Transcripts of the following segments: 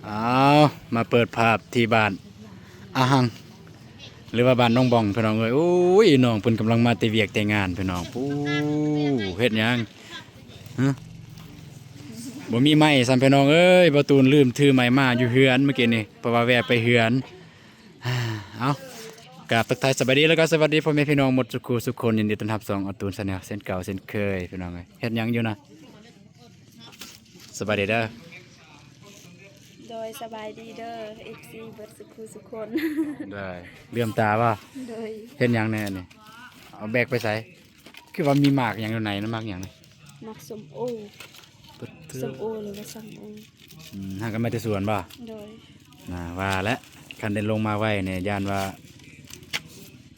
ອ້າວ ມາເປີດພາບທີ່ບ້ານອາຫັງ ຫຼືວ່າບ້ານໜອງບ່ອງ ພີ່ນ້ອງເອີຍ. ໂອ້ຍ ນ້ອງເພິ່ນກຳລັງມາແຕ່ວຽກແຕ່ງານ ພີ່ນ້ອງ. ປູ້ ເຮັດຫຍັງ? ຮະ ບໍ່ມີໄມ້ຊ້ຳ ພີ່ນ້ອງເອີຍ. ບ່າວຕູນລືມຖືໄມ້ມາຢູ່ເຮືອນມື້ກີ້ນີ້ ເພາະວ່າແວ່ໄປເຮືອນ. ເອົາ ກາບທັກທາຍສະບາຍດີ ແລ້ວກໍສະຫວັດດີພໍ່ແມ່ພີ່ນ້ອງໝົດສູ່ຄູ່ສູ່ຄົນ. ຍິນດີຕ້ອນຮັບຊ່ອງອາຕູນ Channel ເຊັ່ນເກົ່າເຊັ່ນເຄີຍ ພີ່ນ້ອງເອີຍ. ເຮັດຫຍັງຢູ່ນະ? ສະບາຍດີເດີ. ໂດຍ ສະບາຍດີເດີ ເອັຟຊີ ເບິດສູ່ຄູ່ສູ່ຄົນ. ໂດຍ ເຫຼື້ອມຕາບໍ່? ໂດຍ ເຮັດຫຍັງແດ່ນີ້? ເອົາແບກໄປໃສ? ຄືວ່າມີໝາກຫຍັງຢູ່ໃນນັ້ນ? ໝາກຫຍັງນີ້? ໝາກສົ້ມໂອ. ປະເທີ ສົ້ມໂອ ຫຼືວ່າສຳໂອ? ອືມ ຫາກັນມາແຕ່ສວນບໍ່? ໂດຍ ນາ ວ່າແຫຼະ ຄັນໄດ້ລົງມາໄວນີ້ ຢ້ານວ່າ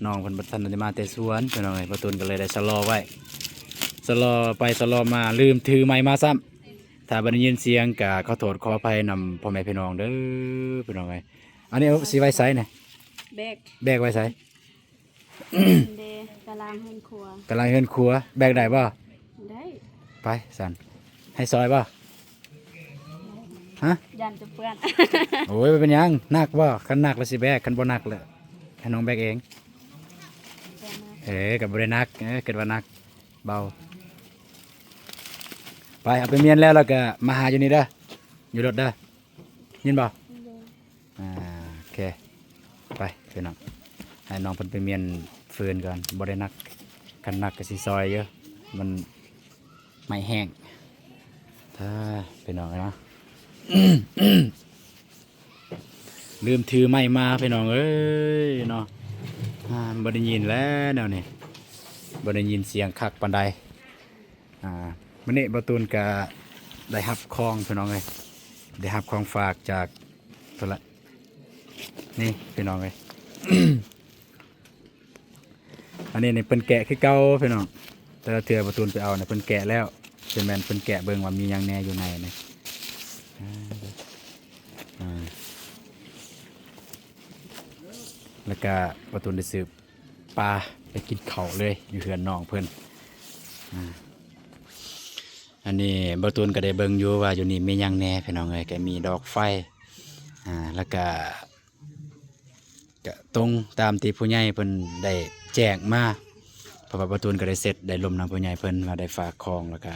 ນ້ອງເພິ່ນບໍ່ທັນໄດ້ມາແຕ່ສວນ ພີ່ນ້ອງເອີຍ. ບ່າວຕູນກໍເລີຍໄດ້ຊະລໍໄວ້ ຊະລໍໄປຊະລໍມາ ລືມຖືໄມ້ມາຊ້ຳ. ຖ້າບໍ່ໄດ້ຍິນສຽງກໍຂໍໂທດຂໍອະໄພນຳພໍ່ແມ່ພີ່ນ້ອງເດີ ພີ່ນ້ອງເອີຍ. ອັນນີ້ເອົາຊິໄວ້ໃສນີ້? ແບກ ແບກໄວ້ໃສ? ເດ້ ກະລາງເຮືອນຄົວ ກະລາງເຮືອນຄົວ. ແບກໄດ້ບໍ່? ໄດ້ ໄປຊັ້ນ ໃຫ້ຊ່ອຍບໍ່? ຮະ ຢ້ານຈະເປື້ອນ. ໂອ້ຍ ບໍ່ເປັນຫຍັງ. ໜັກບໍ່? ຄັນໜັກແລ້ວຊິແບກ ຄັນບໍ່ໜັກແລ້ວໃຫ້ນ້ອງແບກເອງ. ເອີ ກໍບໍ່ໄດ້ໜັກ ເອີ ຄິດວ່າໜັກ ເບົາ. ໄປ ເອົາໄປມ້ຽນແລ້ວ ແລ້ວກໍມາຫາຢູ່ນີ້ເດີ ຢູ່ລົດເດີ ຍິນບໍ່? ໂດຍ ອ່າ ໂອເຄ ໄປພີ່ນ້ອງ ໃຫ້ນ້ອງເພິ່ນໄປມ້ຽນຟືນກ່ອນ. ບໍ່ໄດ້ໜັກ ຄັນໜັກກໍຊິຊ່ອຍຢູ່ ມັນໄມ້ແຫ້ງ. ຖ້າ ພີ່ນ້ອງເອີຍເນາະ ລືມຖືໄມ້ມາ ພີ່ນ້ອງເອີຍເນາະ. ອ່າ ບໍ່ໄດ້ຍິນແລ້ວແນວນີ້ ບໍ່ໄດ້ຍິນສຽງຄັກປານໃດ. ອ່າ ມື້ນີ້ບ່າວຕູນກະໄດ້ຮັບຂອງ ພີ່ນ້ອງເອີຍ ໄດ້ຮັບຂອງຝາກຈາກ ໂທລະ ນີ້ ພີ່ນ້ອງເອີຍ. ອັນນີ້ນີ້ເພິ່ນແກະຄືເກົ່າ ພີ່ນ້ອງ. ແຕ່ລະເທື່ອບ່າວຕູນໄປເອົານີ້ເພິ່ນແກະແລ້ວ ຊິແມ່ນເພິ່ນແກະເບິ່ງວ່າມີຫຍັງແດ່ຢູ່ໃນນີ້. ອ່າ ແລ້ວກະບ່າວຕູນໄດ້ຊື້ປາໄປກິນເຂົ້າເລີຍ ຢູ່ເຮືອນນ້ອງເພິ່ນ. ອ່າ ອັນນີ້ບ່າວຕູນກໍໄດ້ເບິ່ງຢູ່ວ່າຢູ່ນີ້ມີຫຍັງແດ່ ພີ່ນ້ອງເອີຍ. ກໍມີດອກໄຟ ອ່າ ແລ້ວກະ ກະຕົງຕາມທີ່ຜູ້ໃຫຍ່ເພິ່ນໄດ້ແຈ້ງມາ ເພາະວ່າບ່າວຕູນກໍໄດ້ເຊັດ ໄດ້ລົມນຳຜູ້ໃຫຍ່ເພິ່ນວ່າໄດ້ຝາກຂອງ ແລ້ວກະ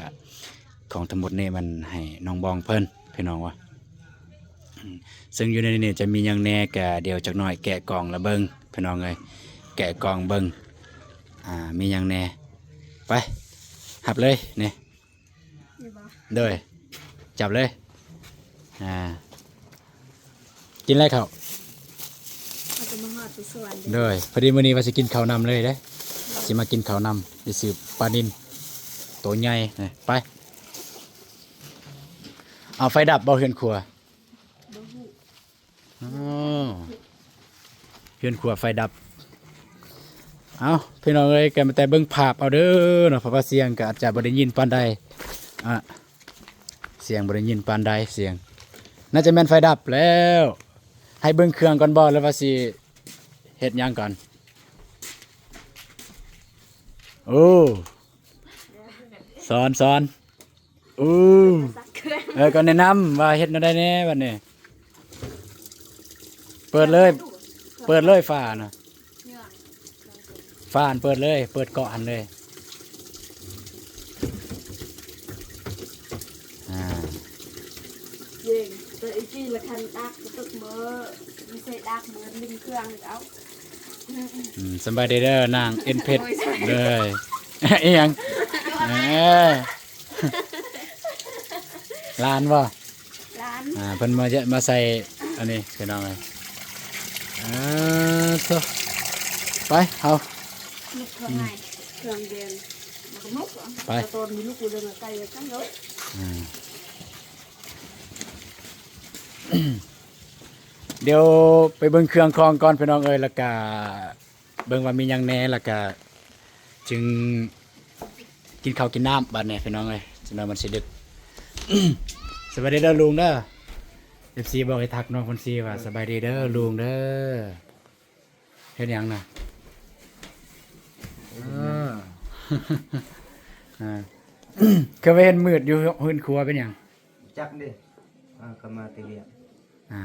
ຂອງທັງໝົດນີ້ມັນໃຫ້ນ້ອງບອງເພິ່ນ ພີ່ນ້ອງວ່າ. ອືມ ເຊິ່ງຢູ່ໃນນີ້ຈະມີຫຍັງແດ່ ກະດຽວຈັກໜ້ອຍແກະກ່ອງລະເບິ່ງ ພີ່ນ້ອງເອີຍ ແກະກ່ອງເບິ່ງ ອ່າ ມີຫຍັງແດ່. ໄປ ຮັບເລີຍນີ້. ນີ້ບໍ່? ໂດຍ ຈັບເລີຍ. ອ່າ ກິນແລ້ວເຂົ້າ ເຮົາຈະມາຮອດທີ່ສວນເດ້. ໂດຍ ພໍດີມື້ນີ້ວ່າຊິກິນເຂົ້ານຳເລີຍເດ້ ຊິມາກິນເຂົ້ານຳ ໄດ້ຊື້ປານິນໂຕໃຫຍ່. ໄປ ເອົາ ໄຟດັບບໍ່ເຮືອນຄົວ? ບໍ່ຮູ້. ອໍ ເຮືອນຄົວໄຟດັບ. ເອົ້າ ພີ່ນ້ອງເອີຍ ກໍແຕ່ເບິ່ງພາບເອົາເດີເນາະ ເພາະວ່າສຽງກໍອາດຈະບໍ່ໄດ້ຍິນປານໃດ ອ່າ ສຽງບໍ່ໄດ້ຍິນປານໃດ ສຽງ ໜ້າຈະແມ່ນໄຟດັບແລ້ວ. ໃຫ້ເບິ່ງເຄື່ອງກ່ອນບໍ່ ຫຼືວ່າຊິເຮັດຫຍັງກ່ອນ? ໂອ້ ສອນ ສອນ. ອູ້ ເອີ ກໍແນະນຳວ່າເຮັດແນວໃດແດ່ບັດນີ້. ເປີດເລີຍ ເປີດເລີຍຝານະ ຝານເປີດເລີຍ ເປີດເກາະຫັ້ນເລີຍ. ອ່າ ເຢັນ ແຕ່ອີກກີ້ລະຄັນດັກກະຕຶກເມີ ມີໃສ່ດັກເມີລິມເຄື່ອງເອົາ. ອືມ ສະບາຍດີເດີນາງເອັນເພັດ. ໂດຍ ເດີ ອີຫຍັງ? ເອີ ຫຼານບໍ່? ຫຼານ ອ່າ ເພິ່ນມາ ມາໃສ່ອັນນີ້ພີ່ນ້ອງເອີຍ. ອ່າ ໂທ້ ໄປເຮົາ ອືມ ເຄື່ອງແດງ ໄປ ຕອນມີລູກຢູ່ເດີ ໄກ່ກັນເນາະ. ອ່າ ດຽວໄປເບິ່ງເຄື່ອງຂອງກ່ອນພີ່ນ້ອງເອີຍ ແລ້ວກະເບິ່ງວ່າມີຫຍັງແດ່ ແລ້ວກະຈຶ່ງກິນເຂົ້າກິນນ້ຳບັດນີ້ພີ່ນ້ອງເອີຍ ຈັກໜ່ອຍມັນຊິດຶກ. ສະບາຍດີເດີລຸງເດີ ເອັຟຊີບອກໃຫ້ທັກນ້ອງເພິ່ນຊີວ່າ ສະບາຍດີເດີລຸງເດີ. ເຮັດຫຍັງນະ? ເອີ ອ່າ ຄືວ່າເຫັນມືດຢູ່ເຮືອນຄົວ ເປັນຫຍັງ? ຈັກເດ້ ອ່າ ກໍມາແຕ່ວຽກ. ອ່າ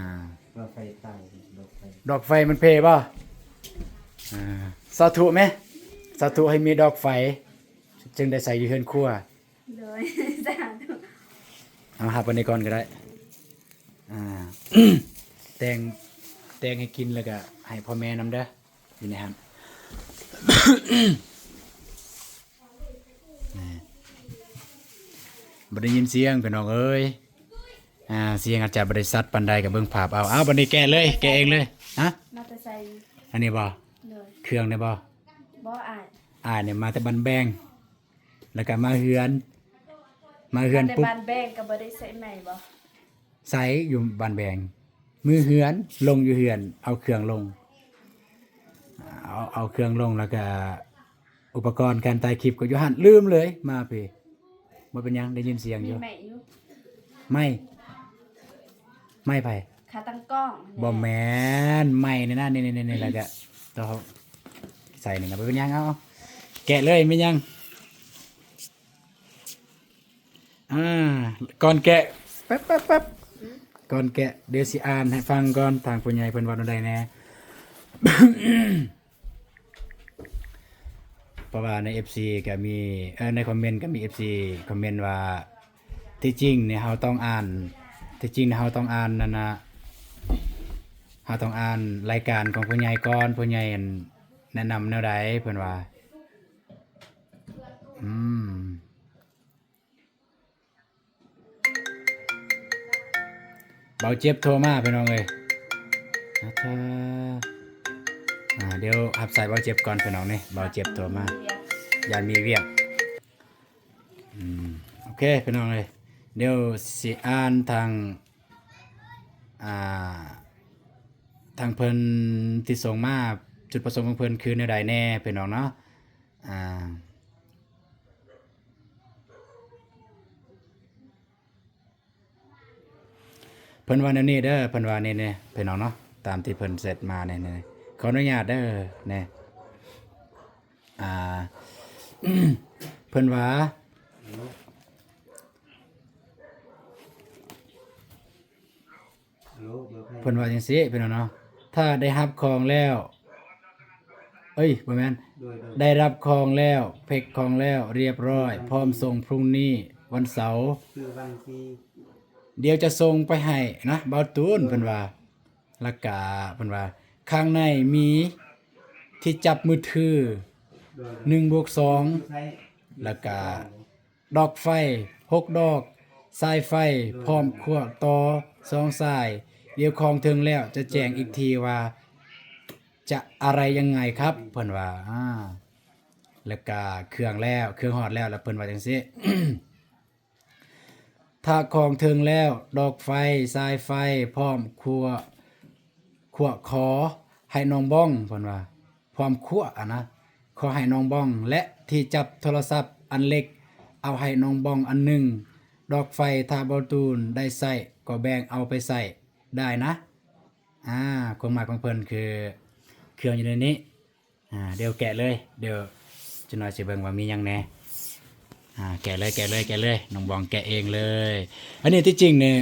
ດອກໄຟເຕົາ ດອກໄຟ ດອກໄຟມັນເພບໍ່? ອ່າ ສາທຸແມະ ສາທຸໃຫ້ມີດອກໄຟ ຈຶ່ງໄດ້ໃຊ້ຢູ່ເຮືອນຄົວ. ໂດຍ ສາທຸ. ເອົາ ຮັບອັນນີ້ກ່ອນກໍໄດ້. ອ່າ ແຕ່ງ ແຕ່ງໃຫ້ກິນ ແລ້ວກໍໃຫ້ພໍ່ແມ່ນຳເດີ ຢູ່ໃນຫັ້ນ. ນີ້ ບໍ່ໄດ້ຍິນສຽງ ພີ່ນ້ອງເອີຍ. ອ່າ ສຽງອາດຈະບໍ່ໄດ້ຊັດປານໃດ ກໍເບິ່ງພາບເອົາ. ເອົາ ບັດນີ້ແກະເລີຍ ແກະເອງເລີຍ. ຮະ? ມາແຕ່ໃສ? ອັນນີ້ບໍ່? ໂດຍ. ເຄື່ອງນີ້ບໍ່? ບໍ່ ອ້າຍ. ອ້າຍນີ້ມາແຕ່ບ້ານແບງ ແລ້ວກໍມາເຮືອນ ມາເຮືອນປຸບ. ມາແຕ່ບ້ານແບງກໍບໍ່ໄດ້ໃສ່ໄມ້ບໍ່? ໃສ່ຢູ່ບ້ານແບງ ມື້ເຮືອນ ລົງຢູ່ເຮືອນ ເອົາເຄື່ອງລົງ ເອົາ ເອົາເຄື່ອງລົງ ແລ້ວກະອຸປະກອນການຖ່າຍຄລິບກໍຢູ່ຫັ້ນ ລືມເລີຍ ມາພີ້. ບໍ່ເປັນຫຍັງ ໄດ້ຍິນສຽງຢູ່. ມີໄມ້ຢູ່. ໄມ້? ໄມ້ໃຜ? ຂາຕັ້ງກ້ອງ. ບໍ່ແມ່ນ ໄມ້ນີ້ນະ ນີ້ໆໆ ແລ້ວກະຕໍ່ໃສ່ນີ້ນະ. ບໍ່ເປັນຫຍັງ ເອົາ ເອົາ ແກະເລີຍ ມີຫຍັງ? ອ່າ ກ່ອນແກະ ແປັບໆໆ ກ່ອນແກະ ດຽວຊິອ່ານໃຫ້ຟັງກ່ອນ ທາງຜູ້ໃຫຍ່ເພິ່ນເວົ້າແນວໃດແດ່. ເພາະວ່າໃນເອັຟຊີກໍມີ ເອີ ໃນຄອມເມັນກໍມີເອັຟຊີຄອມເມັນວ່າ ທີ່ຈິງນີ້ເຮົາຕ້ອງອ່ານ ທີ່ຈິງນີ້ເຮົາຕ້ອງອ່ານນັ້ນນະ ເຮົາຕ້ອງອ່ານລາຍການຂອງຜູ້ໃຫຍ່ກ່ອນ ຜູ້ໃຫຍ່ ອັນ ແນະນຳແນວໃດ ເພິ່ນວ່າ. ອືມ ບ່າວເຈັບໂທມາ ພີ່ນ້ອງເອີຍ. ອາ ດຽວຮັບສາຍບ່າວເຈັບກ່ອນ ພີ່ນ້ອງເອີຍ. ບ່າວເຈັບໂທມາ ຢ້ານມີວຽກ. ອືມ ໂອເຄ ພີ່ນ້ອງເອີຍ ດຽວຊິອ່ານທາງ ອ່າ ທາງເພິ່ນທີ່ສົ່ງມາ ຈຸດປະສົງຂອງເພິ່ນຄືແນວໃດແດ່ ພີ່ນ້ອງເນາະ. ອ່າ ເພິ່ນວ່າແນວນີ້ເດີ ເພິ່ນວ່ານີ້ໆ ພີ່ນ້ອງເນາະ ຕາມທີ່ເພິ່ນເຊັດມານີ້ໆ ຂໍອະນຸຍາດເດີ ນີ້ ອ່າ ເພິ່ນວ່າ ເພິ່ນວ່າຈັ່ງຊີ້ ພີ່ນ້ອງເນາະ ຖ້າໄດ້ຮັບຂອງແລ້ວ ເອີຍ ບໍ່ແມ່ນ ໂດຍ ໂດຍ ໄດ້ຮັບຂອງແລ້ວ ເພັກຂອງແລ້ວ ຮຽບຮ້ອຍ ໂດຍ ພ້ອມສົ່ງພຸ່ງນີ້ວັນເສົາ ຄືວັນທີ ດຽວຈະສົ່ງໄປໃຫ້ນະ ບ່າວຕູນ ໂດຍ ເພິ່ນວ່າ. ແລ້ວກະເພິ່ນວ່າ ຂ້າງໃນມີທີ່ຈັບມືຖື ໂດຍ ໜຶ່ງບວກສອງ ແລ້ວກະ ດອກໄຟຫົກດອກ, ສາຍໄຟພ້ອມຂົວຕໍ່ສອງສາຍ. ດຽວຂອງເຖິງແລ້ວຈະແຈ້ງອີກທີວ່າຈະອະໄລຍັງໄງຄັບ ເພິ່ນວ່າ. ອາ ແລ້ວກະເຄື່ອງແລ້ວ ເຄື່ອງຮອດແລ້ວ ແລ້ວເພິ່ນວ່າຈັ່ງຊີ້ ຖ້າຂອງເຖິງແລ້ວ ດອກໄຟ, ສາຍໄຟພ້ອມຂົວ ຂົວຂໍໃຫ້ນ້ອງບອງ ເພິ່ນວ່າ ພ້ອມຂົວຫັ້ນນະ ຂໍໃຫ້ນ້ອງບອງ ແລະ ທີ່ຈັບໂທລະສັບອັນເລັກ ເອົາໃຫ້ນ້ອງບອງອັນໜຶ່ງ. ດອກໄຟ ຖ້າບ່າວຕູນໄດ້ໃຊ້ ກໍແບ່ງເອົາໄປໃຊ້ໄດ້ນະ. ອາ ຄວາມໝາຍຂອງເພິ່ນຄືເຄື່ອງຢູ່ໃນນີ້. ອາ ດຽວແກະເລີຍ ດຽວຈັກໜ້ອຍຊິເບິ່ງວ່າມີຫຍັງແດ່. ອາ ແກະເລີຍ ແກະເລີຍ ແກະເລີຍ ນ້ອງບອງແກະເອງເລີຍ. ອັນນີ້ທີ່ຈິງນີ້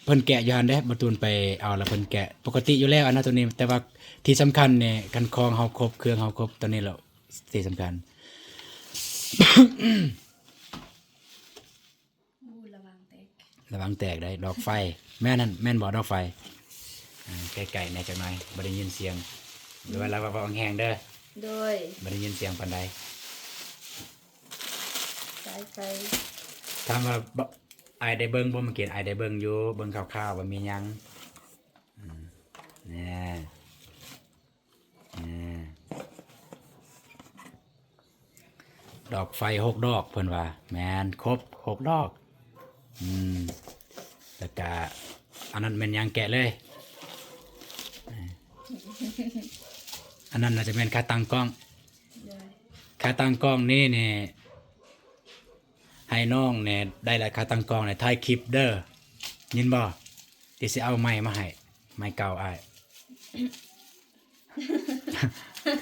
ເພິ່ນແກະຢູ່ຫັ້ນເດ້ ບ່າວຕູນໄປເອົາແລ້ວເພິ່ນແກະປົກກະຕິຢູ່ແລ້ວ ອັນນັ້ນໂຕນີ້. ແຕ່ວ່າທີ່ສຳຄັນນີ້ ຄັນຂອງເຮົາຄົບ ເຄື່ອງເຮົາຄົບ ໂຕນີ້ແຫຼະທີ່ສຳຄັນ. ອູ້ ລະວັງແຕກ ລະວັງແຕກໄດ໋ ດອກໄຟ. ແມ່ນຫັ້ນ ແມ່ນບໍ່ ດອກໄຟ? ອາ ໃກ້ໆແດ່ຈັກໜ້ອຍ ບໍ່ໄດ້ຍິນສຽງ ຫຼືວ່າລະວັງແຮງເດີ. ໂດຍ ບໍ່ໄດ້ຍິນສຽງປານໃດ. ສາຍໄຟ ຖາມວ່າ ບ- ອ້າຍໄດ້ເບິ່ງບໍ່? ເມື່ອກີ້ອ້າຍໄດ້ເບິ່ງຢູ່ ເບິ່ງຄ່າວໆວ່າມີຫຍັງ. ອືມ ແນ່ ອາ ດອກໄຟຫົກດອກ ເພິ່ນວ່າ ແມ່ນ ຄົບຫົກດອກ. ອືມ ແລ້ວກະ ອັນນັ້ນແມ່ນຫຍັງ ແກະເລີຍ. ອັນນັ້ນໜ້າຈະແມ່ນຂາຕັ້ງກ້ອງ. ໂດຍ ຂາຕັ້ງກ້ອງນີ້ນີ້ ໃຫ້ນ້ອງແດ່ ໄດ້ລະຂາຕັ້ງກ້ອງແດ່ ຖ່າຍຄລິບເດີ ຍິນບໍ່? ດຽວຊິເອົາໄມ້ມາໃຫ້ ໄມ້ເກົ່າອ້າຍ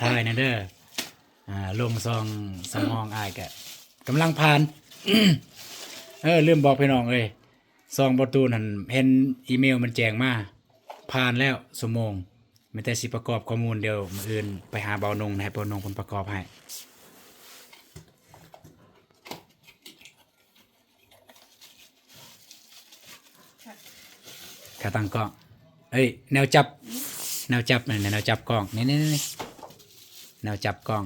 ຖ່າຍແດ່ເດີ. ອາ ລົງຊ່ອງສຳຮອງອ້າຍກະກຳລັງຜ່ານ. ເອີ ລືມບອກພີ່ນ້ອງເອີຍ ຊ່ອງບ່າວຕູນຫັ້ນ ເຫັນອີເມວມັນແຈ້ງມາ ຜ່ານແລ້ວຊົ່ວໂມງ ມີແຕ່ຊິປະກອບຂໍ້ມູນ. ດຽວມື້ອື່ນໄປຫາບ່າວນົງ ໃຫ້ບ່າວນົງເພິ່ນປະກອບໃຫ້. ຂາຕັ້ງກ້ອງ ເອີຍ ແນວຈັບ ແນວຈັບ ແນວຈັບກ້ອງ ນີ້ໆ ແນວຈັບກ້ອງ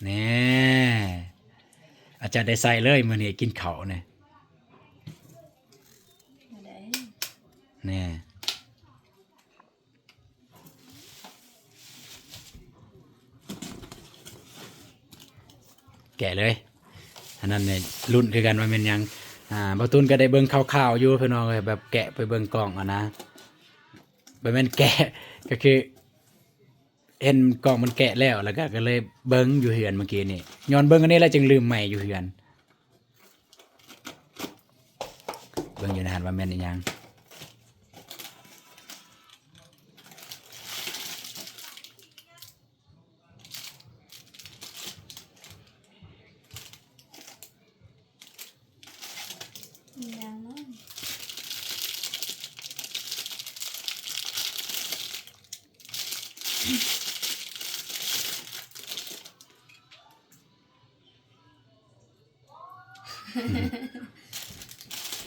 ແນ່ ອາຈານໄດ້ໃຊ້ເລີຍມື້ນີ້ ກິນເຂົ້ານີ້ ແນ່. ແກະເລີຍ ອັນນັ້ນນີ້ລຸ້ນຄືກັນວ່າແມ່ນຫຍັງ. ອ່າ ບ່າວຕູນກໍໄດ້ເບິ່ງຄ່າວໆຢູ່ພີ່ນ້ອງເອີຍ ແບບແກະໄປເບິ່ງກ້ອງຫັ້ນນະ ບໍ່ແມ່ນແກະ ກໍຄືເຫັນກ້ອງມັນແກະແລ້ວ ແລ້ວກໍ ກໍເລີຍເບິ່ງຢູ່ເຮືອນມື້ກີ້ນີ້ ຍ້ອນເບິ່ງອັນນີ້ແລ້ວຈຶ່ງລືມໃໝ່ຢູ່ເຮືອນ. ເບິ່ງຢູ່ໃນຫັ້ນວ່າແມ່ນອີຫຍັງ. ອີຫຍັງເນາະ?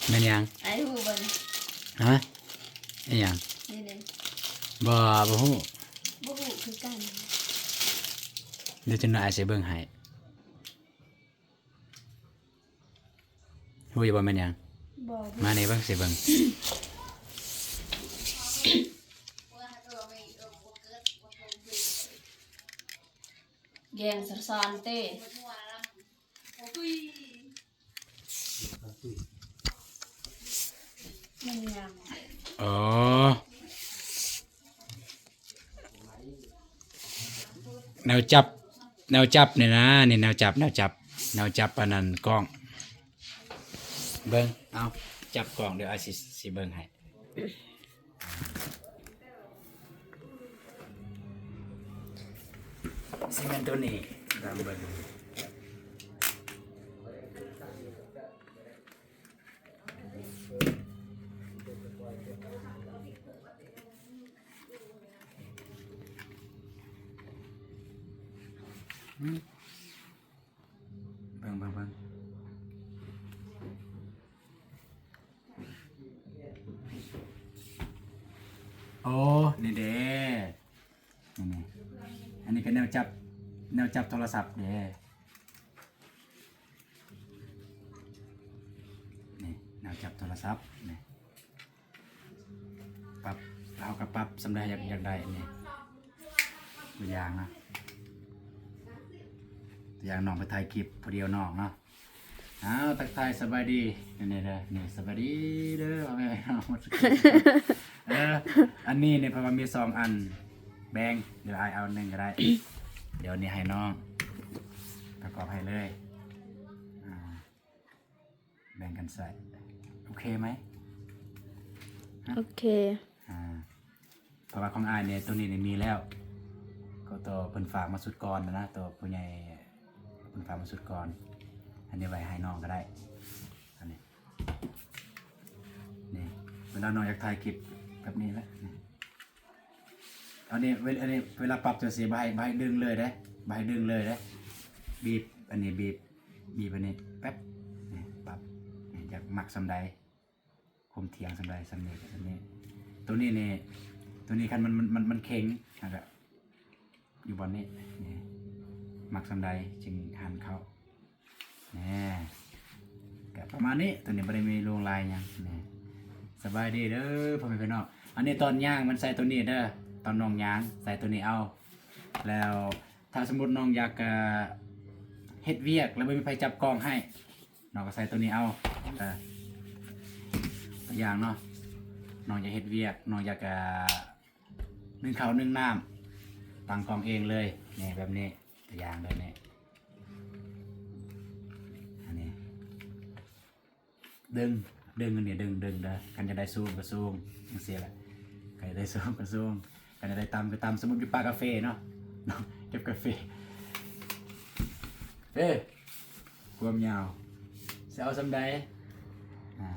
ແມ່ນຫຍັງ? ອ້າຍຮູ້ບໍ່ນີ້? ຮະ? ອີຫຍັງ? ນີ້ເດ້. ບໍ່ ບໍ່ຮູ້. ບໍ່ຮູ້ຄືກັນ. ດຽວຈັກໜ່ອຍອ້າຍຊິເບິ່ງໃຫ້. ຮູ້ຢູ່ບໍ່ແມ່ນຫຍັງ? ບໍ່. ມານີ້ເບິ່ງ ຊິເບິ່ງ. ແກງສະຊອນເຕ້. ອໍ ແນວຈັບ ແນວຈັບນີ້ນະ ນີ້ແນວຈັບ ແນວຈັບ ແນວຈັບອັນນັ້ນກ້ອງ. ເບິ່ງ ເອົາ ຈັບກ້ອງ ດຽວອ້າຍຊິ ຊິເບິ່ງໃຫ້. ຊິແມ່ນໂຕນີ້ ຕາມເບິ່ງ. ເບິ່ງ ເບິ່ງ ເບິ່ງ. ໂອ້ ນີ້ເດ້ ນີ້ ນີ້ ອັນນີ້ກໍແນວຈັບ ແນວຈັບໂທລະສັບເດ້ ນີ້ ແນວຈັບໂທລະສັບ ນີ້ ປັບ ເຮົາກໍປັບສ່ຳໃດຢາກ ຢາກໄດ້ ນີ້ ຕົວຢ່າງນະ ຕົວຢ່າງນ້ອງໄປຖ່າຍຄລິບຜູ້ດຽວນ້ອງເນາະ. ອ້າວ ທັກທາຍສະບາຍດີ ນີ້ເດີ ນີ້ ສະບາຍດີເດີ ພໍ່ແມ່ພີ່ນ້ອງໝົດ. ເອີ ອັນນີ້ນີ້ ເພາະວ່າມີສອງອັນ ແບ່ງ ດຽວອ້າຍເອົາໜຶ່ງກໍໄດ້ ດຽວນີ້ໃຫ້ນ້ອງປະກອບໃຫ້ເລີຍ ອ່າ ແບ່ງກັນໃຊ້ ໂອເຄໄໝ? ໂອເຄ ອ່າ. ເພາະວ່າຂອງອ້າຍນີ້ ໂຕນີ້ນີ້ມີແລ້ວ ກໍໂຕເພິ່ນຝາກມາຊຸດກ່ອນນະ ໂຕຜູ້ໃຫຍ່ເພິ່ນຝາກມາຊຸດກ່ອນ ອັນນີ້ໄວ້ໃຫ້ນ້ອງກໍໄດ້ ອັນນີ້ ນີ້ ເວລານ້ອງຢາກຖ່າຍຄລິບແບບນີ້ແຫຼະ ນີ້ ອັນນີ້ ເວ ອັນນີ້ເວລາປັບຈັ່ງຊີ້ ບໍ່ໃຫ້ ບໍ່ໃຫ້ດຶງເລີຍເດ້ ບໍ່ໃຫ້ດຶງເລີຍເດ້ ບີບ ອັນນີ້ບີບ ບີບອັນນີ້ແປັບ ນີ້ປັບ ນີ້ຢາກມັກສ່ຳໃດ ຄວາມທ່ຽງສ່ຳໃດ ສ່ຳນີ້ ສ່ຳນີ້ ໂຕນີ້ນີ້ ໂຕນີ້ຄັນມັນ ມັນ ມັນ ມັນເຄັ່ງ ແລ້ວກະຢູ່ບ່ອນນີ້ ນີ້ ມັກສ່ຳໃດຈຶ່ງຫັນເຂົ້າ ແນ່ ກະປະມານນີ້ ໂຕນີ້ບໍ່ໄດ້ມີລວງລາຍຫຍັງ ນີ້ ສະບາຍດີເດີພໍ່ແມ່ພີ່ນ້ອງ ອັນນີ້ຕອນຍ່າງມັນໃສ່ໂຕນີ້ເດີ ຕອນນ້ອງຍ່າງໃສ່ໂຕນີ້ເອົາ ແລ້ວ ຖ້າສົມມຸດນ້ອງຢາກ ເອີ ເຮັດວຽກແລ້ວບໍ່ມີໃຜຈັບກ້ອງໃຫ້ ນ້ອງກໍໃສ່ໂຕນີ້ເອົາ ເອີ ຕົວຢ່າງເນາະ ນ້ອງຢາກເຮັດວຽກ ນ້ອງຢາກ ເອີ ໜຶ້ງເຂົ້າໜຶ້ງນ້ຳ ຕັ້ງກ້ອງເອງເລີຍ ນີ້ ແບບນີ້ ຕົວຢ່າງເລີຍນີ້ ອັນນີ້ ດຶງ ດຶງອັນນີ້ ດຶງ ດຶງເດີ ຄັນຢາກໄດ້ສູງກໍສູງ ຈັ່ງຊີ້ແຫຼະ ຄັນຢາກໄດ້ສູງກໍສູງ ຄັນຢາກໄດ້ຕ່ຳກໍຕ່ຳ ສົມມຸດຢູ່ປ່າກາເຟເນາະ ເກັບກາເຟ ເອີ ຄວາມຍາວຊິເອົາສ່ຳໃດ ອ່າ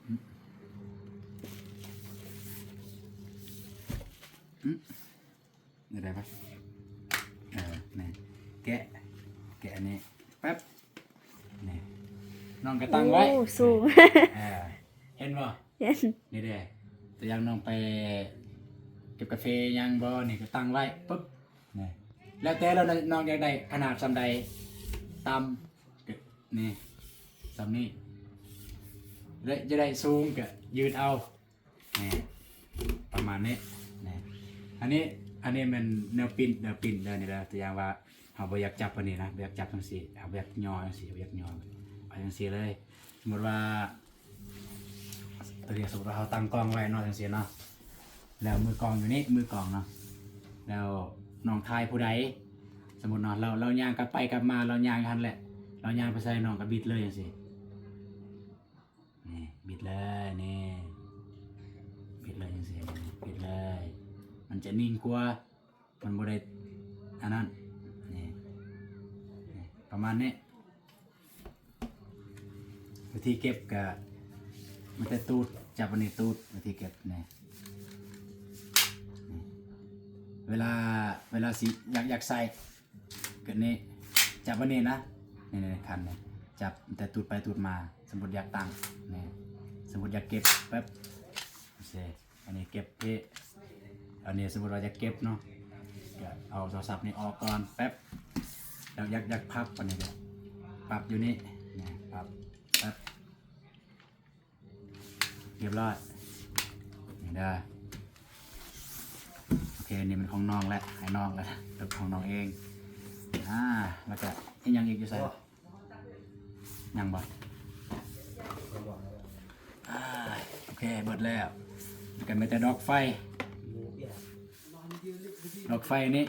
ອືມ ໄດ້ປະ? ເອີ ນີ້ ແກະ ແກະອັນນີ້ ແປັບ ນີ້ ນ້ອງກໍຕັ້ງໄວ້ ໂອ້ ສູງ ເອີ ເຫັນບໍ່? ເຫັນ ນີ້ເດ້ ຕົວຢ່າງນ້ອງໄປເກັບກາເຟຫຍັງບໍ່ ນີ້ກໍຕັ້ງໄວ້ປຶບ ນີ້ ແລ້ວແຕ່ລະ ນ້ອງຢາກໄດ້ຂະໜາດສ່ຳໃດ ຕ່ຳ ນີ້ ສ່ຳນີ້ ແລະ ຢາກໄດ້ສູງກໍຢືດເອົາ ນີ້ ປະມານນີ້ ນີ້ ອັນນີ້ ອັນນີ້ແມ່ນແນວປິ່ນ ແນວປິ່ນເດີ ນີ້ເດີ ຕົວຢ່າງວ່າ ເຮົາບໍ່ຢາກຈັບອັນນີ້ນະ ບໍ່ຢາກຈັບຈັ່ງຊີ້ ເຮົາບໍ່ຢາກຍໍຈັ່ງຊີ້ ບໍ່ຢາກຍໍ ເອົາຈັ່ງຊີ້ເລີຍ ສົມມຸດວ່າ ຕົວນີ້ສົມມຸດວ່າເຮົາຕັ້ງກ້ອງໄວ້ເນາະ ຈັ່ງຊີ້ເນາະ ແລ້ວມືກ້ອງຢູ່ນີ້ ມືກ້ອງເນາະ ແລ້ວນ້ອງຖ່າຍຜູ້ໃດ ສົມມຸດເນາະ ລາວ ລາວຍ່າງກັບໄປກັບມາ ລາວຍ່າງຢູ່ຫັ້ນແຫຼະ ລາວຍ່າງໄປໃສ ນ້ອງກໍບິດເລີຍ ຈັ່ງຊີ້ ນີ້ ບິດເລີຍ ນີ້ ບິດເລີຍ ຈັ່ງຊີ້ ບິດເລີຍ ມັນຈະນິ່ງກວ່າ ມັນບໍ່ໄດ້ອັນນັ້ນ ນີ້ ນີ້ ປະມານນີ້ ວິທີເກັບກະມີແຕ່ຕູດ ຈັບອັນນີ້ຕູດ ວິທີເກັບນີ້ ນີ້ ເວລາ ເວລາຊິ ຢາກ ຢາກໃສ່ ກະນີ້ ຈັບອັນນີ້ນະ ນີ້ໆ ຄັນນີ້ ຈັບແຕ່ຕູດໄປຕູດມາ ສົມມຸດຢາກຕັ້ງ ນີ້ ສົມມຸດຢາກເກັບ ແປັບ ໂອເຄ ອັນນີ້ເກັບເພ ອັນນີ້ສົມມຸດວ່າຢາກເກັບເນາະ ກະເອົາໂທລະສັບນີ້ອອກກ່ອນແປັບ ແລ້ວຢາກ ຢາກພັບ ອັນນີ້ກະພັບຢູ່ນີ້ ນີ້ ພັບແປັບ ຮຽບຮ້ອຍ ນີ້ເດີ ໂອເຄ ນີ້ແມ່ນຂອງນ້ອງແຫຼະ ໃຫ້ນ້ອງແຫຼະ ເປັນຂອງນ້ອງເອງ ອ່າ ແລ້ວກະອີ່ຫຍັງອີກຢູ່ໃສ? ຍັງບໍ່? ອ່າ ໂອເຄ ເບິດແລ້ວ ແລ້ວກະມີແຕ່ດອກໄຟ ດອກໄຟນີ້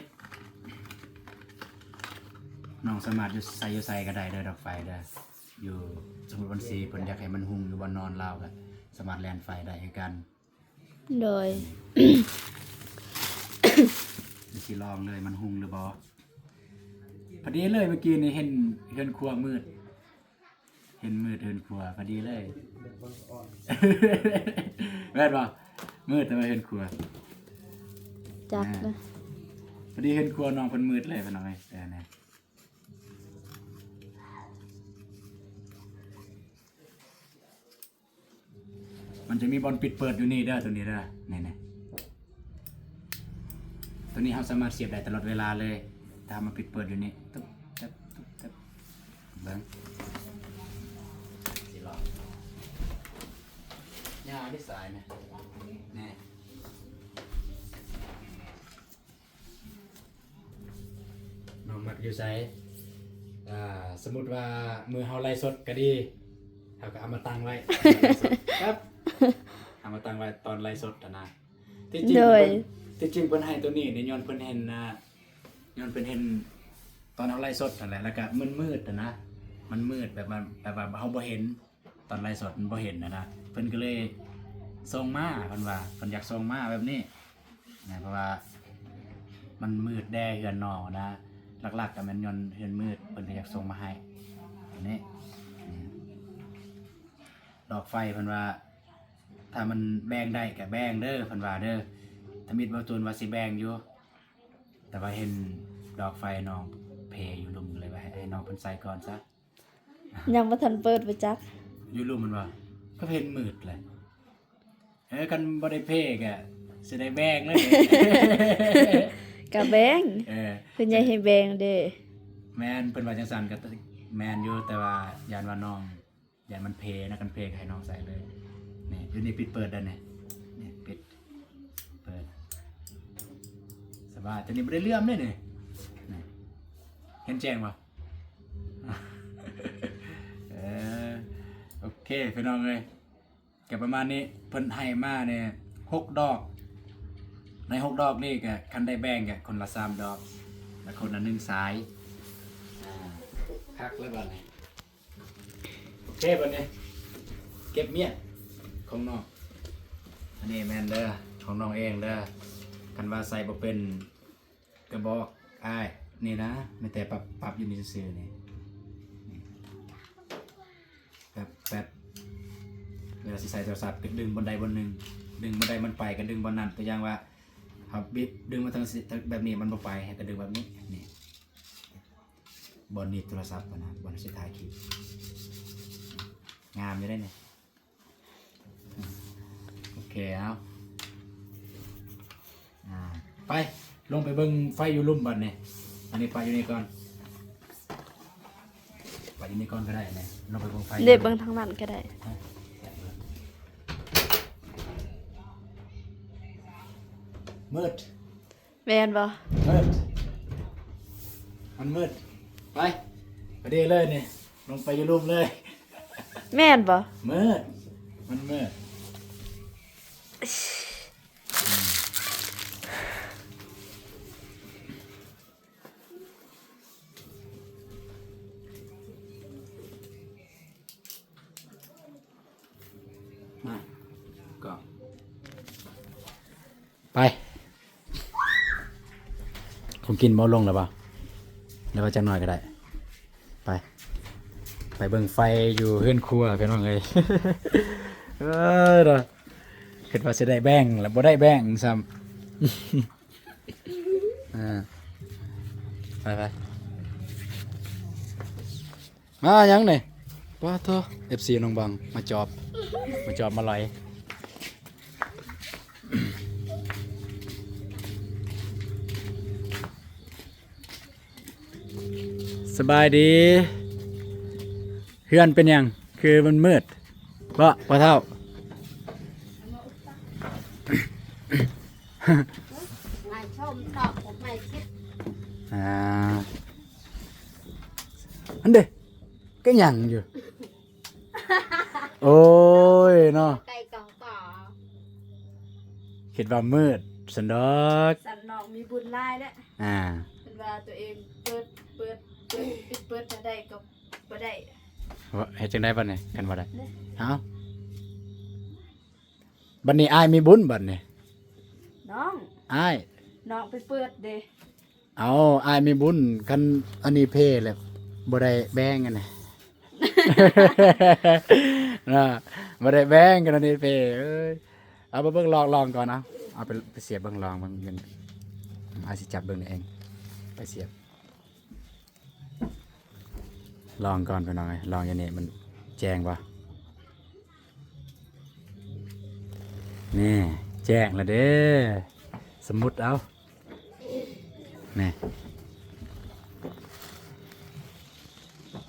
ນ້ອງສາມາດຢູ່ໃສ ຢູ່ໃສກໍໄດ້ເດີ ດອກໄຟເດີ ຢູ່ ສົມມຸດວັນຊີເພິ່ນຢາກໃຫ້ມັນຮຸ່ງຢູ່ບ່ອນນອນລາວ ກໍສາມາດແລ່ນໄຟໄດ້ຄືກັນ ໂດຍ ຊິລອງເລີຍ ມັນຮຸ່ງຫຼືບໍ່? ພໍດີເລີຍ ເມື່ອກີ້ນີ້ເຫັນເຮືອນຄົວມືດ ເຫັນມືດເຮືອນຄົວ ພໍດີເລີຍ ແມ່ນບໍ່? ມືດແຕ່ວ່າເຮືອນຄົວ ຈັກ ອ່າ ເລີຍ ພໍດີເຮືອນຄົວນ້ອງເພິ່ນມືດເລີຍ ພີ່ນ້ອງເອີຍ ແຕ່ນະ ມັນຈະມີບ່ອນປິດເປີດຢູ່ນີ້ເດີ ຕົວນີ້ເດີ ນີ້ໆ ຕົວນີ້ເຮົາສາມາດສຽບໄດ້ຕະຫຼອດເວລາເລີຍ ຖ້າເຮົາມາປິດເປີດຢູ່ນີ້ ຕຶບ ຕຶບ ຕຶບ ຕຶບ ເບິ່ງ ຊິລອງ ຍາວເດ້ສາຍນະ ນີ້ ນ້ອງມັກຢູ່ໃສ? ອ່າ ສົມມຸດວ່າມື້ເຮົາໄລຟ໌ສົດກໍດີ ເຮົາກໍເອົາມາຕັ້ງໄວ້ ປັບ ເອົາມາຕັ້ງໄວ້ຕອນໄລຟ໌ສົດຫັ້ນນະ ທີ່ຈິງ ໂດຍ ເພິ່ນ ທີ່ຈິງເພິ່ນໃຫ້ຕົວນີ້ນີ້ ຍ້ອນເພິ່ນເຫັນ ອ່າ ຍ້ອນເພິ່ນເຫັນຕອນເຮົາໄລຟ໌ສົດຫັ້ນແຫຼະ ແລ້ວກໍມັນມືດຫັ້ນນະ ມັນມືດແບບວ່າ ແບບວ່າເຮົາບໍ່ເຫັນ ຕອນໄລຟ໌ສົດມັນບໍ່ເຫັນນະນະ ເພິ່ນກໍເລີຍສົ່ງມາ ເພິ່ນວ່າເພິ່ນຢາກສົ່ງມາແບບນີ້ນະ ເພາະວ່າມັນມືດແດ່ເຮືອນນ້ອງນະ ຫຼັກໆກໍແມ່ນຍ້ອນເຮືອນມືດ ເພິ່ນກໍຢາກສົ່ງມາໃຫ້ ອັນນີ້ ດອກໄຟເພິ່ນວ່າ ຖ້າມັນແບ່ງໄດ້ກໍແບ່ງເດີ ເພິ່ນວ່າເດີ ທຳອິດເວົ້າຕູນວ່າຊິແບ່ງຢູ່ ແຕ່ວ່າເຫັນດອກໄຟນ້ອງເພຢູ່ລຸ່ມ ກໍເລີຍວ່າໃຫ້ ໃຫ້ນ້ອງເພິ່ນໃສ່ກ່ອນຊະ. ຍັງບໍ່ທັນເປີດບໍ່ຈັກ ຢູ່ລຸ່ມມັນວ່າ ກໍເຫັນມືດແຫຼະ ເອີ ຄັນບໍ່ໄດ້ເພກະຊິໄດ້ແບ່ງເລີຍ ກະແບ່ງ ເອີ ເພິ່ນຢາກໃຫ້ແບ່ງເດ້ ແມ່ນ ເພິ່ນວ່າຈັ່ງຊັ້ນ ກະແມ່ນຢູ່ ແຕ່ວ່າຢ້ານວ່ານ້ອງ ຢ້ານມັນເພນະ ຄັນເພກະໃຫ້ນ້ອງໃສ່ເລີຍ ນີ້ ດຽວນີ້ປິດເປີດໄດ້ນີ້ ນີ້ ປິດ ເປີດ ສະບາຍ ຕົວນີ້ບໍ່ໄດ້ເຫຼື້ອມເດ້ນີ້ ນີ້ ເຫັນແຈ້ງບໍ່? ເອີ ໂອເຄ ພີ່ນ້ອງເອີຍ ກໍປະມານນີ້ ເພິ່ນໃຫ້ມານີ້ຫົກດອກ ໃນຫົກດອກນີ້ກໍຄັນໄດ້ແບ່ງກໍຄົນລະສາມດອກ ແລະ ຄົນລະໜຶ່ງສາຍ ອ່າ ຄັກແລ້ວບັດນີ້ ໂອເຄ ບັດນີ້ເກັບມຽດຂອງນ້ອງ ອັນນີ້ແມ່ນເດີ ຂອງນ້ອງເອງເດີ ຄັນວ່າໃສ່ບໍ່ເປັນ ກະບອກອ້າຍນີ້ນະ ມີແຕ່ປັບ ປັບຢູ່ນີ້ຊື່ໆ ນີ້ ນີ້ ແປັບ ແປັບ ເວລາຊິໃສ່ໂທລະສັບ ກໍດຶງບ່ອນໃດບ່ອນໜຶ່ງ, ດຶງບ່ອນໃດມັນໄປກໍດຶງບ່ອນນັ້ນ. ຕົວຢ່າງວ່າ ເຮົາບິດ ດຶງມາທາງ ແບບນີ້ມັນບໍ່ໄປ ໃຫ້ກໍດຶງແບບນີ້. ນີ້ ບ່ອນໜີບໂທລະສັບຫັ້ນນະ ບ່ອນຊິຖ່າຍຄລິບ. ງາມຢູ່ເດ້ນີ້. ໂອເຄ ເອົາ ອ່າ ໄປ ລົງໄປເບິ່ງໄຟຢູ່ລຸ່ມບັດນີ້. ອັນນີ້ປະຢູ່ນີ້ກ່ອນ ປະຢູ່ນີ້ກ່ອນກໍໄດ້ນີ້. ລົງໄປເບິ່ງໄຟ ເດ້ ເບິ່ງທາງນັ້ນກໍໄດ້. ມືດ. ແມ່ນບໍ່? ມືດ ມັນມືດ. ໄປ ໄປເດ້ເລີຍນີ້ ລົງໄປຢູ່ລຸ່ມເລີຍ. ແມ່ນບໍ່? ມືດ ມັນມືດ. ມາ ກໍ ໄປ ຄົງກິນບໍ່ລົງແລ້ວບໍ່? ຫຼືວ່າຈັກໜ້ອຍກໍໄດ້. ໄປ ໄປເບິ່ງໄຟຢູ່ເຮືອນຄົວ ພີ່ນ້ອງເອີຍ. ເອີ ເນາະ ຄິດວ່າຊິໄດ້ແບ່ງ ແລ້ວບໍ່ໄດ້ແບ່ງຊ້ຳ. ອ່າ ໄປໆ ມາຫຍັງນີ້? ປາໂທ ເອັຟຊີນ້ອງບັງ ມາຈອບ ມາຈອບມາລອຍ. ສະບາຍດີ. ເຮືອນເປັນຫຍັງຄືມັນມືດເບາະ ພໍ່ເຖົ້າ? ມາຊົມຕອບ ມາຄິດ ອ່າ ອັນເດ ກໍຍັງຢູ່. ໂອ້ຍເນາະ ໄກ່ກໍກໍ ຄິດວ່າມືດຊັ້ນດອກ. ສັນນ້ອງມີບຸນຫຼາຍແຫຼະ ອ່າ ເພິ່ນວ່າຕົວເອງເປີດ ເປີດ ເປີດ ປິດ ເປີດ ຖ້າໄດ້ກໍບໍ່ໄດ້. ເຮັດຈັ່ງໃດບັດນີ້ ຄັນບໍ່ໄດ້? ເອົ້າ ບັດນີ້ອ້າຍມີບຸນບັດນີ້ ນ້ອງ ອ້າຍ ນ້ອງໄປເປີດເດ້. ເອົາ ອ້າຍມີບຸນ ຄັນອັນນີ້ເພແລ້ວບໍ່ໄດ້ແບ່ງອັນນີ້ ນະ ບໍ່ໄດ້ແບ່ງ ຄັນອັນນີ້ເພ. ເອີຍ ເອົາໄປເບິ່ງ ລອງ ລອງກ່ອນ. ເອົາ ເອົາໄປ ໄປສຽບເບິ່ງ ລອງເບິ່ງ. ອ້າຍຊິຈັບເບິ່ງເອງ ໄປສຽບ ລອງກ່ອນ ພີ່ນ້ອງເອີຍ ລອງຢູ່ນີ້ມັນແຈ້ງບໍ່? ນີ້ ແຈ້ງແລ້ວເດ້ ສະໝຸດເອົາ ນີ້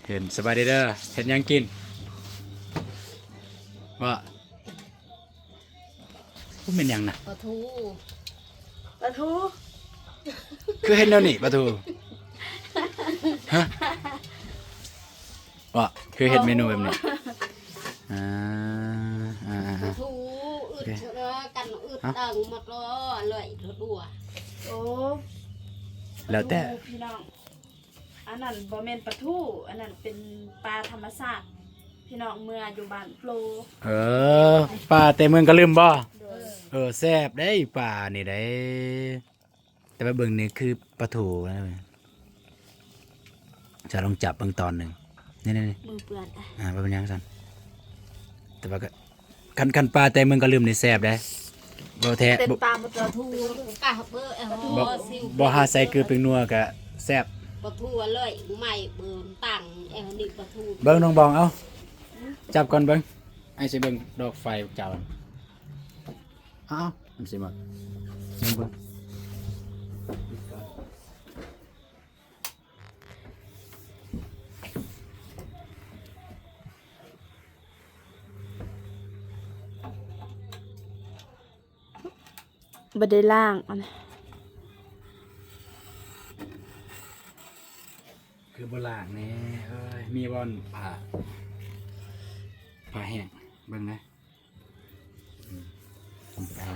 ເຫັນ. ສະບາຍດີເດີ ເຮັດຫຍັງກິນ? ວ່າ ບໍ່ແມ່ນຫຍັງນະ ປາທູ ປາທູ ຄືເຮັດແນວນີ້ ປາທູ? ຮະ? ວ່າ ຄືເຮັດເມນູແບບນີ້? ອ່າ ອ່າ ອ່າ ປາທູ ອຶດ ໂອເຄ ເອີ ກັນອຶດ ເອົ້າ ຕັງໝົດ ເລີຍ ໂອ້ ແລ້ວແຕ່ ປາທູ ພີ່ນ້ອງ. ອັນນັ້ນບໍ່ແມ່ນປາທູ ອັນນັ້ນເປັນປາທຳມະຊາດ ພີ່ນ້ອງ ເມື່ອຢູ່ບ້ານໂປ. ເອີ ປາແຕ່ເມືອງກະລຶມບໍ່? ໂດຍ ເອີ ແຊບເດ້ ປານີ້ເດ້. ແຕ່ວ່າເບິ່ງນີ້ຄືປາທູນະ ຈະລອງຈັບເບິ່ງຕອນໜຶ່ງ ນີ້ໆໆ ມືເປື້ອນ ອ່າ ບໍ່ເປັນຫຍັງຊັ້ນ ແຕ່ວ່າກໍ ຄັນ ຄັນປາແຕ່ເມືອງກະລຶມນີ້ແຊບເດ້ ບໍ່ແທ້ ເປັນ ບໍ່ ປາບໍ່ເທື່ອທູ ກະເບີ ບໍ່ ບໍ່ຫາໃສ່ເກືອແປ້ງນົວກະແຊບ ປາທູເລີຍ ໃໝ່ເບິ່ງຕັ້ງ ແອວນີ້ປາທູ ເບິ່ງນ້ອງບອງ ເອົາ ຈັບກ່ອນເບິ່ງ ອ້າຍຊິເບິ່ງດອກໄຟເຈົ້າ ເອົາ ມັນຊິໝົດ ເບິ່ງ ບໍ່ໄດ້ລ້າງ ອັນນີ້ ຄືບໍ່ລ້າງແດ່ ເອີຍ ມີບ່ອນຜ້າ ຜ້າແຫ້ງ ເບິ່ງແດ່. ອືມ ທຳມະດາ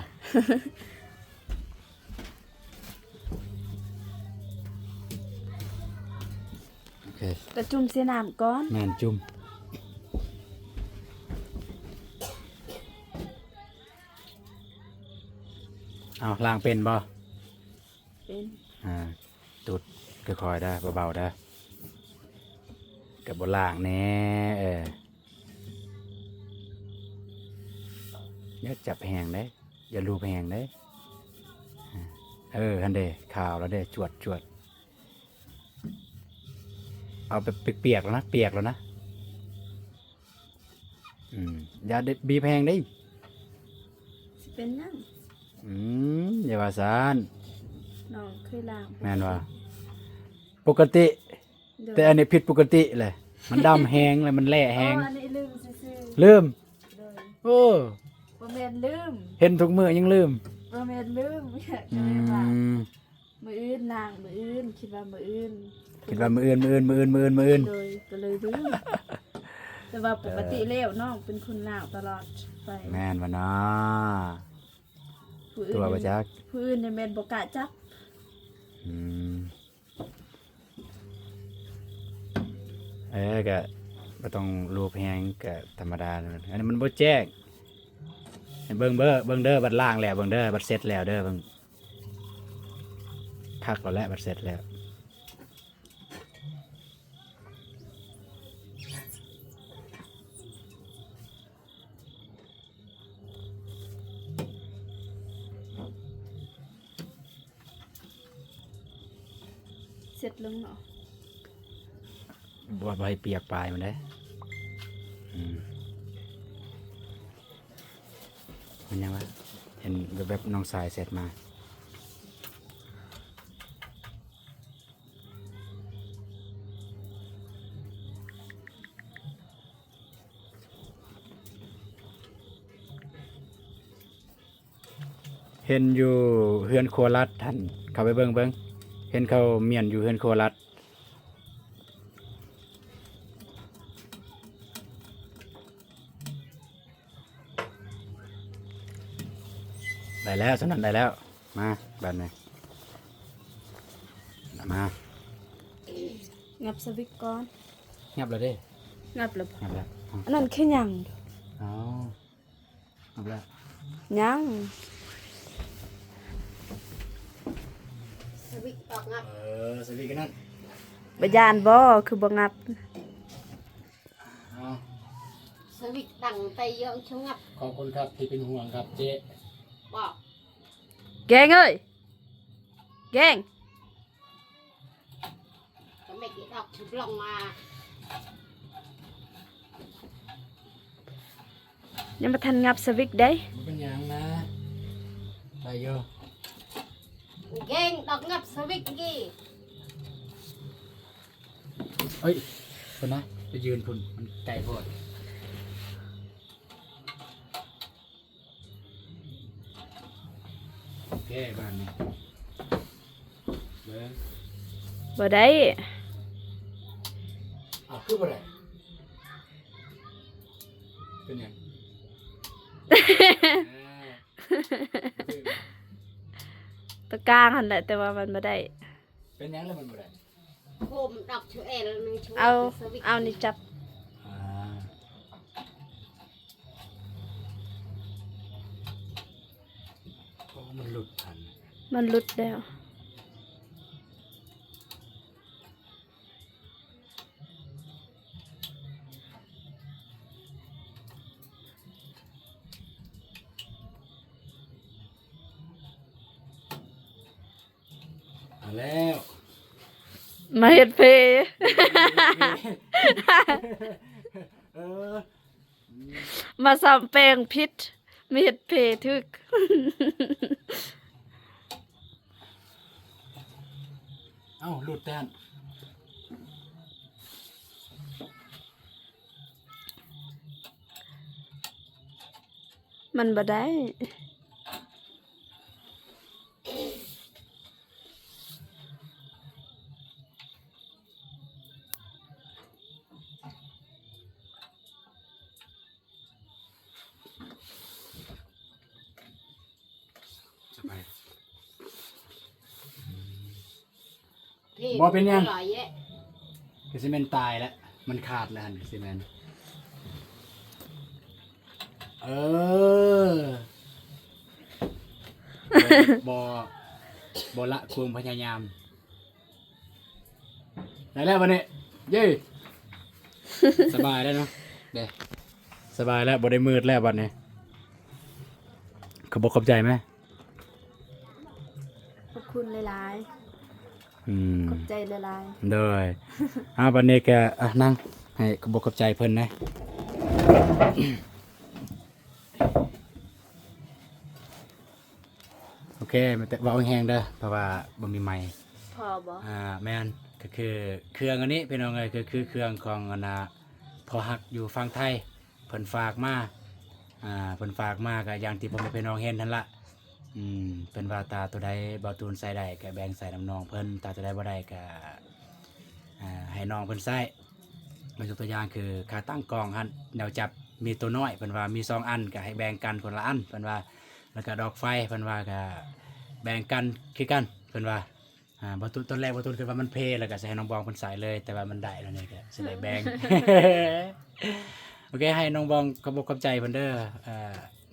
ໂອເຄ ກະຈຸ່ມໃສ່ນ້ຳກ່ອນ ແມ່ນ ຈຸ່ມ ເອົາ ລ້າງເປັນບໍ່? ເປັນ ອ່າ ຕຸດຄ່ອຍໆເດີ ເບົາໆເດີ ກະບໍ່ລ້າງແດ່ ເອີ. ຢ່າຈັບແຮງເດ້ ຢ່າລູບແຮງເດ້. ເອີ ຫັ້ນເດ້ ຂາວແລ້ວເດ້ ຈວດໆ. ເອົາແບບປຽກໆແລ້ວນະ ປຽກແລ້ວນະ. ອືມ ຢ່າໄດ້ບີບແຮງເດ້. ຊິເປັນຫຍັງ? ອືມ ຢ່າວ່າຊັ້ນ. ນ້ອງເຄີຍລ້າງ ແມ່ນວ່າ ປົກກະຕິ ໂດຍ ແຕ່ອັນນີ້ຜິດປົກກະຕິແຫຼະ ມັນດຳແຮງ ແລະມັນແຫຼະແຮງ. ອໍ ອັນນີ້ລືມຊື່ໆ. ລືມ? ໂດຍ. ໂອ້ ບໍ່ແມ່ນລືມ ເຫັນທຸກມື້ຍັງລືມ. ບໍ່ແມ່ນລືມ ອືມ ມື້ອື່ນລ້າງ ມື້ອື່ນ ຄິດວ່າມື້ອື່ນ ຄິດວ່າມື້ອື່ນ ມື້ອື່ນ ມື້ອື່ນ ມື້ອື່ນ ມື້ອື່ນ. ໂດຍ ກໍເລີຍລືມ ແຕ່ວ່າປົກກະຕິແລ້ວນ້ອງເປັນຄົນລ້າງຕະຫຼອດໄປ. ແມ່ນບໍ່ນະ? ຜູ້ອື່ນ ຕົວະບໍ່ຈັກ ຜູ້ອື່ນນີ້ແມ່ນບໍ່ກ້າຈັບ. ອືມ ເອີ ກະບໍ່ຕ້ອງລູບແຮງ ກະທຳມະດາ. ອັນນີ້ມັນບໍ່ແຈ້ງ. ໃຫ້ເບິ່ງເດີ ເບິ່ງເດີ ບັດລ້າງແລ້ວ ເບິ່ງເດີ ບັດເສັດແລ້ວເດີ ເບິ່ງ ຄັກແລ້ວແຫຼະ ບັດເສັດແລ້ວ. ເຊັດລົງເນາະ ບໍ່ ບໍ່ໃຫ້ປຽກປາຍມັນເດ້. ອືມ ມັນຫຍັງວະ ເຫັນແວບໆ ນ້ອງຊາຍແຊັດມາ. ເຫັນຢູ່ເຮືອນຄົວລັດຫັ້ນ ເຂົ້າໄປເບິ່ງເບິ່ງ ເຫັນເຂົາມ້ຽນຢູ່ເຮືອນຄົວລັດ. ໄດ້ແລ້ວ ສ່ຳນັ້ນໄດ້ແລ້ວ. ມາ ບາດນີ້ ມາ ຫຍັບສະວິກກ່ອນ. ຫຍັບແລ້ວເດ້. ຫຍັບແລ້ວບໍ່? ຫຍັບແລ້ວ. ອັນນັ້ນຄືຫຍັງ? ເອົາ ຫຍັບແລ້ວ. ຍັງ. ສະວິກຕອກຫງັບ. ເອີ ສະວິກອັນນັ້ນ. ບໍ່ຢ້ານບໍ່? ຄືບໍ່ຫຍັບ? ເອົາ ສະວິກຕັ້ງໄປເຍາະຊະຫງັບ. ຂອບຄຸນຄັບທີ່ເປັນຫ່ວງຄັບເຈ. ບໍ່ ແກງເອີຍ ແກງ. ກໍແມ່ນອີດອກຊິບລັອງມາ ຍັງບໍ່ທັນຫຍັບສະວິກເດ້. ບໍ່ເປັນຫຍັງນະ ໄດ້ຢູ່. ເກັ່ງດອກຫຍັບສະວິກກີ້. ເອີຍ ພຸ້ນນະ ໄປຢືນພຸ້ນ ມັນໄກໂພດ. ໂອເຄ ບາດນີ້ເບິ່ງ ບໍ່ໄດ້. ອ້າວ ຄືບໍ່ໄດ້? ເປັນຫຍັງ? ຕົວກາງຫັ້ນແຫຼະ ແຕ່ວ່າມັນບໍ່ໄດ້. ເປັນຫຍັງລະມັນບໍ່ໄດ້? ໂຄມດອກຊະເອລໜຶ່ງຊະ ເອົາ ເອົານີ້ຈັບ. ອ່າ ໂອ້ ມັນຫຼຸດທັນ ມັນຫຼຸດແລ້ວ. ເອົາແລ້ວ ມາເຮັດເພ ເອີ ມາສ້ອມແປງຜິດ ມາເຮັດເພຖືກ. ເອົ້າ ຫຼຸດແຕ່ຫັ້ນ. ມັນບໍ່ໄດ້. ບໍ່ເປັນຫຍັງ ຄືຊິແມ່ນຕາຍແລ້ວ ມັນຂາດແລ້ວຫັ້ນ ຄືຊິແມ່ນ. ເອີ ບໍ່ ບໍ່ລະຄວາມພະຍາຍາມ. ໄດ້ແລ້ວບັດນີ້ ເຢ້ ສະບາຍແລ້ວເນາະ ເດ້ ສະບາຍແລ້ວ ບໍ່ໄດ້ມືດແລ້ວບັດນີ້. ຂອບອົກຂອບໃຈໄໝ? ຂອບຄຸນຫຼາຍໆ. ອືມ ຂອບໃຈຫຼາຍໆ. ໂດຍ. ເອົາ ບັດນີ້ກະ ອ່ະ ນັ່ງ ໃຫ້ຂອບອົກຂອບໃຈເພິ່ນແດ່. ໂອເຄ ແຕ່ເວົ້າແຮງໆເດີ ເພາະວ່າບໍ່ມີໄມ. ພໍບໍ່? ອ່າ ແມ່ນ. ກໍຄືເຄື່ອງອັນນີ້ ພີ່ນ້ອງເອີຍ, ກໍຄືເຄື່ອງຂອງອັນນ່າ ພໍ່ຮັກຢູ່ຝັ່ງໄທ ເພິ່ນຝາກມາ. ອ່າ ເພິ່ນຝາກມາ ກໍຢ່າງທີ່ພໍ່ແມ່ພີ່ນ້ອງເຫັນຫັ້ນລະ. ອືມ ເພິ່ນວ່າ ຖ້າຕົວໃດບ່າວຕູນໃຊ້ໄດ້ ກໍແບ່ງໃຊ້ນຳນ້ອງເພິ່ນ, ຖ້າຕົວໃດບໍ່ໄດ້ ກໍ ອ່າ ໃຫ້ນ້ອງເພິ່ນໃຊ້. ຍົກຕົວຢ່າງຄືຂາຕັ້ງກ້ອງຫັ້ນ ແນວຈັບມີຕົວນ້ອຍ ເພິ່ນວ່າມີສອງອັນ ກໍໃຫ້ແບ່ງກັນຄົນລະອັນ ເພິ່ນວ່າ. ແລ້ວກໍດອກໄຟ ເພິ່ນວ່າກໍແບ່ງກັນຄືກັນ ເພິ່ນວ່າ. ອ່າ ບ່າວຕູນ ຕອນແລກບ່າວຕູນຄິດວ່າມັນເພ ແລ້ວກໍຊິໃຫ້ນ້ອງບອງເພິ່ນໃຊ້ເລີຍ, ແຕ່ວ່າມັນໄດ້ແລ້ວນີ້ກໍຊິໄດ້ແບ່ງ. ໂອເຄ ໃຫ້ນ້ອງບອງຂອບອົກຂອບໃຈເພິ່ນເດີ. ເອີ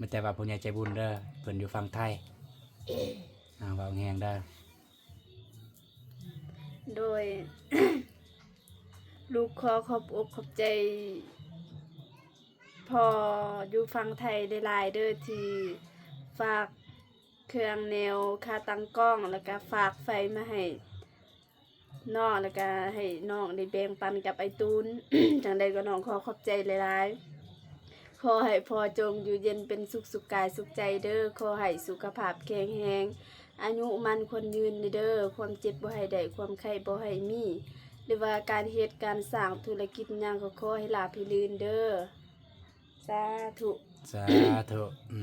ມີແຕ່ວ່າຜູ້ໃຫຍ່ໃຈບຸນເດີ ເພິ່ນຢູ່ຝັ່ງໄທ. ອ່າ ເວົ້າແຮງໆເດີ. ໂດຍ ລູກຂໍຂອບອົກຂອບໃຈພໍ່ຢູ່ຝັ່ງໄທຫຼາຍໆເດີ ທີ່ຝາກເຄື່ອງແນວຂາຕັ້ງກ້ອງ ແລ້ວກະຝາກໄຟມາໃຫ້ນ້ອງ ແລ້ວກະໃຫ້ນ້ອງໄດ້ແບ່ງປັນກັບອ້າຍຕູນ. ຈັ່ງໃດກໍນ້ອງຂໍຂອບໃຈຫຼາຍໆ. ຂໍໃຫ້ພໍ່ຈົ່ງຢູ່ເຢັນເປັນສຸກ ສຸກກາຍສຸກໃຈເດີ. ຂໍໃຫ້ສຸຂະພາບແຂງແຮງ ອາຍຸໝັ້ນຂວັນຍືນເດີ. ຄວາມເຈັບບໍ່ໃຫ້ໄດ້ ຄວາມໄຂ້ບໍ່ໃຫ້ມີ ຫຼືວ່າການເຮັດການສ້າງທຸລະກິດຫຍັງ ກໍຂໍໃຫ້ລາບໃຫ້ລື່ນເດີ. ສາທຸ ສາທຸ. ອື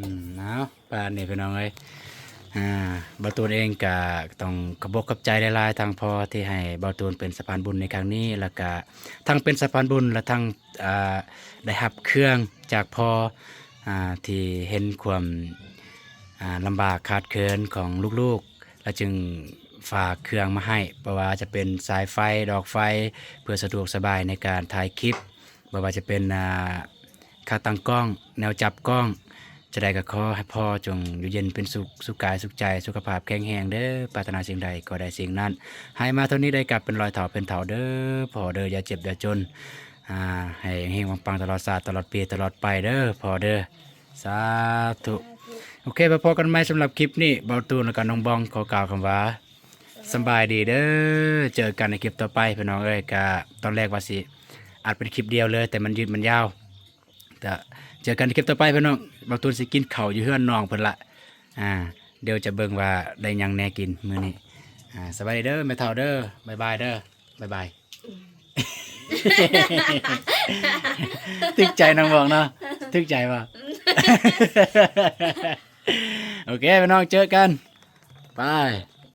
ມ ເອົາ ປານນີ້ພີ່ນ້ອງເອີຍ. ອ່າ ບ່າວຕູນເອງກະຕ້ອງຂອບອົກຂອບໃຈຫຼາຍໆ ທາງພໍ່ທີ່ໃຫ້ບ່າວຕູນເປັນສະພານບຸນໃນຄັ້ງນີ້ ແລ້ວກະທັງເປັນສະພານບຸນ ແລະ ທັງ ອ່າ ໄດ້ຮັບເຄື່ອງຈາກພໍ່ ອ່າ ທີ່ເຫັນຄວາມ ອ່າ ລຳບາກຂາດເຂີນຂອງລູກໆ ແລ້ວຈຶ່ງຝາກເຄື່ອງມາໃຫ້ ບໍ່ວ່າຈະເປັນສາຍໄຟ ດອກໄຟ ເພື່ອສະດວກສະບາຍໃນການຖ່າຍຄລິບ, ບໍ່ວ່າຈະເປັນ ອ່າ ຂາຕັ້ງກ້ອງ ແນວຈັບກ້ອງ. ຈະໃດກໍຂໍໃຫ້ພໍ່ຈົ່ງຢູ່ເຢັນເປັນສຸກ ສຸກກາຍສຸກໃຈ ສຸຂະພາບແຂງແຮງເດີ. ປາດຖະໜາສິ່ງໃດກໍໄດ້ສິ່ງນັ້ນ. ໃຫ້ມາເທົ່ານີ້ໄດ້ກັບເປັນຮ້ອຍເທົ່າເປັນເທົ່າເດີພໍ່ເດີ. ຢ່າເຈັບຢ່າຈົນ ອ່າ ໃຫ້ເຮັງໆປັງໆ ຕະຫຼອດຊາດຕະຫຼອດປີຕະຫຼອດໄປເດີພໍ່ເດີ. ສາທຸ. ໂອເຄ ໄປພໍ້ກັນໃໝ່ສຳລັບຄລິບນີ້. ບ່າວຕູນ ແລ້ວກໍນ້ອງບອງ ຂໍກ່າວຄຳວ່າ ສະບາຍດີເດີ. ເຈີກັນໃນຄລິບຕໍ່ໄປພີ່ນ້ອງເອີຍ. ກະຕອນແລກວ່າຊິອັດເປັນຄລິບດຽວເລີຍ ແຕ່ມັນຍືດມັນຍາວ. ກະເຈີກັນໃນຄລິບຕໍ່ໄປພີ່ນ້ອງ. ບ່າວຕູນຊິກິນເຂົ້າຢູ່ເຮືອນນ້ອງເພິ່ນລະ. ອ່າ ດຽວຈະເບິ່ງວ່າໄດ້ຫຍັງແດ່ກິນມື້ນີ້. ອ່າ ສະບາຍດີເດີແມ່ເຖົ້າເດີ. ບາຍບາຍເດີ. ບາຍບາຍ. ຖືກໃຈນ້ອງບອງເນາະ. ຖືກໃຈບໍ່? ໂອເຄພີ່ນ້ອງ ເຈີກັນ. ບາຍ.